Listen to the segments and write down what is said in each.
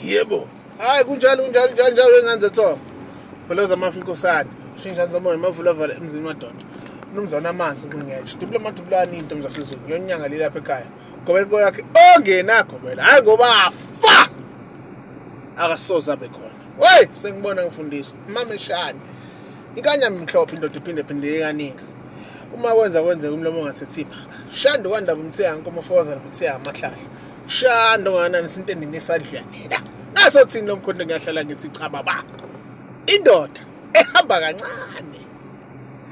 Yebo. Hayi, kunjalo, kunjalo, njalo njalo, enganze tho. Bholoza amafu inkosana. Shinjani zomoya mavula vala emzini madoda. Mnumzane amanzi ngingetshe. Dubula amadubulani into mzasezweni. Yonyanga lelapha ekhaya. Gobela inkomo yakhe ongenagobela. Hayi ngoba afa. Akasoze abe khona. Wey, sengibona ngifundiswa. Mama eshani. Inkanya mhlophe indoda iphinde phinde kaningi. Uma kwenza kwenzeka umlomo ongathethi ibanga. Shanda kwandaba umthiya nkomo foza nomthiya amahlahla. Shanda ongakanani sintendini esadlwanela. Naso thini lo mkhonto ngiyahlala ngithi cha baba. Indoda ehamba kancane.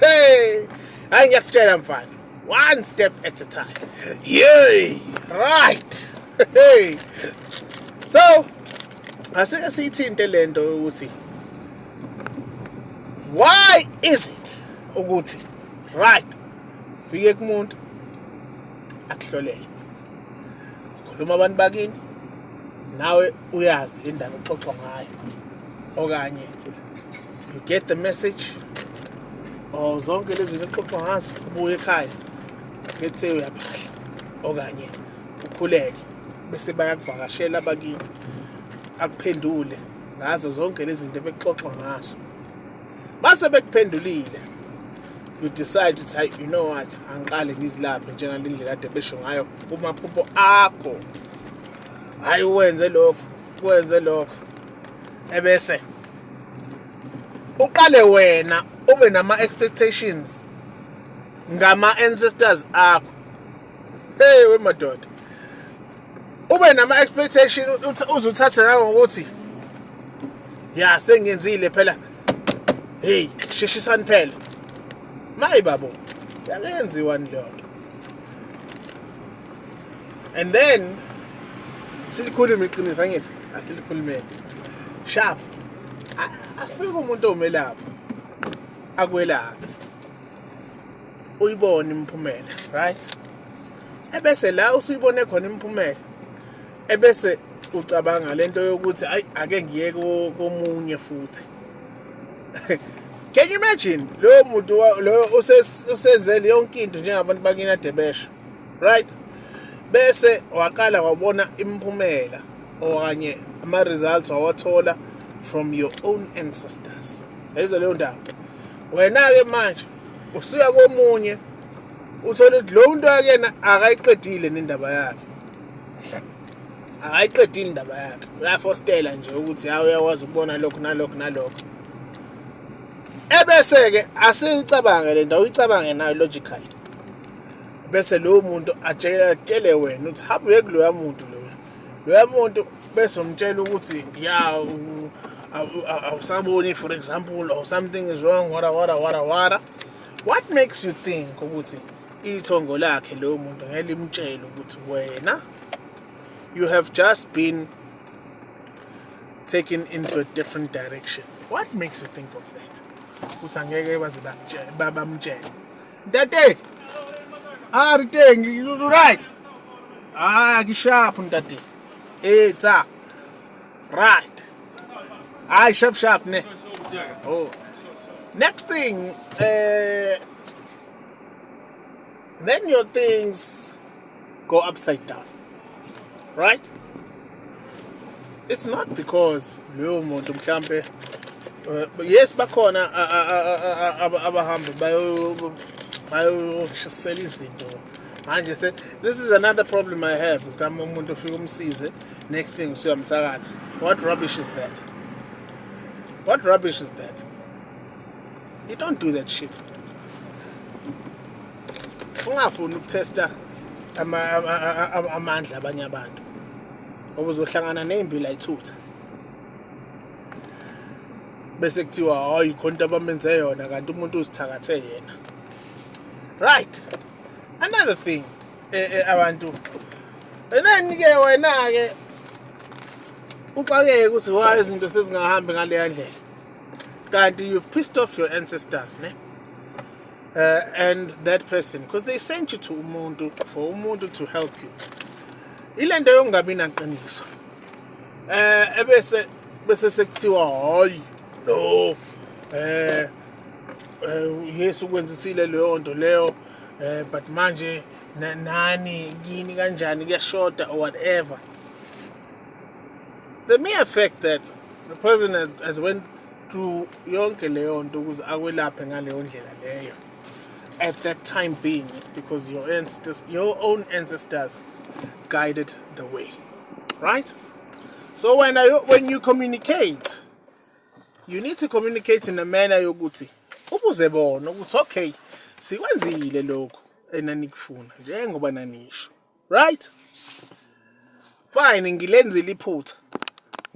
Hey, hayi ngiyakutshela mfana. One step at a time. Yay! Right. Hey. So, asike siyithinte lento ukuthi why is it ukuthi, right, fike kumuntu akuhlolele, khuluma abantu bakini, nawe uyazi le ndaba exoxwa ngayo, okanye you get the message or zonke lezi zinto exoxwa ngazo, ubuye ekhaya, let's say uyaphahla okanye ukhuleke, bese bayakuvakashela abakini, akuphendule ngazo zonke lezi zinto ebekuxoxwa ngazo. Mase bekuphendulile, you decide ukuthi, hayi, you know what, angiqale ngizilaphe njengale ndlela kade besho ngayo kumaphupho akho. Hayi, wenze lokho, wenze lokho, ebese uqale wena ube nama expectations ngama ancestors akho. Hey we madoda, ube nama expectation, uzuthathe nawe ngokuthi ya sengiyenzile phela, hey, sheshisani phela. Mayi babo, yakenziwani leyo nto? And then silikhulume iqiniso, angithi asilikhulumeni sharp. Afike umuntu omelapha akwelaphi, uyibone imiphumela, right? Ebese la usuyibone khona imiphumela, ebese ucabanga lento yokuthi, ayi, ake ngiye komunye futhi. Can you imagine loyo muntu lo usenzele yonke into njengabantu bakini ade besho, right? Bese waqala wabona imiphumela okanye ama-results wawathola from your own ancestors. Yayizwa leyo ndaba? Wena-ke manje usuya komunye, uthole ukuthi lo muntu akuyena akayiqedile nendaba yakhe, akayiqedile indaba yakhe, uyafostela nje ukuthi hayi, uyakwazi ukubona lokhu nalokhu nalokhu. Ebese-ke asiyicabange le ndawo, uyicabange nayo logically, bese lowo muntu atshele wena ukuthi hamba uye kuloya muntu loya, loya muntu, bese umtshela ukuthi ya, awusaboni, for example, or something is wrong, wara wara wara wara. What makes you think ukuthi ithongo lakhe loyo muntu ngeke limtshele ukuthi wena you have just been taken into a different direction? What makes you think of that, ukuthi angeke baze bamtshele? Ntate, ah, re teng, you right? Ah, ke sharp ntate. Eh, tsa right. Hayi, sharp sharp ne. Oh, next thing, then your things go upside down, right? It's not because loyo muntu mhlambe, yes, bakhona abahamba bayoshisela izinto manje. Se this is another problem I have ukuthi umuntu ufika umsize, next thing usuyamthakatha. What rubbish is that? What rubbish is that? You don't do that shit. Ungafuni ukutesta amandla abanye abantu ngoba uzohlangana ney'mbila ithutha, bese kuthiwa hayi, khona into abamenze yona, kanti umuntu uzithakathe yena, right? Another thing, abantu, and then ke wena ke uxakeke ukuthi why izinto sezingahambi ngaleya ndlela, kanti you've pissed off your ancestors ne and that person, because they sent you to umuntu for umuntu to help you. Ilento yokungabi naqiniso, ebese sekuthiwa hayi, no, yes, ukwenzisile leyo nto leyo, but manje nani kini kanjani, kuyashoda or whatever. The mere fact that the person has went through yonke leyo nto ukuze akwelaphe ngaleyo ndlela leyo at that time being, it's because your ancestors, your own ancestors guided the way, right? So when you communicate, you need to communicate in a manner yokuthi ubuze bona ukuthi, okay, sikwenzile lokhu enanikufuna njengoba nanisho, right? Fine, ngilenzile iphutha,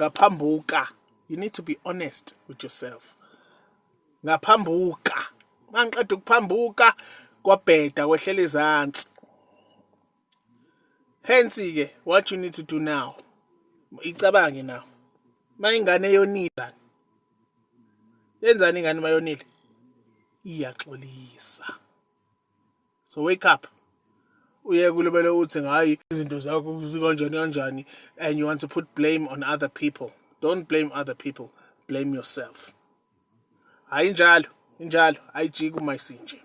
ngaphambuka. You need to be honest with yourself. Ngaphambuka, mangiqeda ukuphambuka kwabheda, kwehlela ezansi. Hence ke, what you need to do now, icabange now, mayingane yonile, yenzani ingane mayonile? Iyaxolisa. So wake up, uye kulobele uthi hayi, izinto zakho zikanjani kanjani, and you want to put blame on other people. Don't blame other people, blame yourself. Hayi, injalo injalo, ayijiki uma isinje.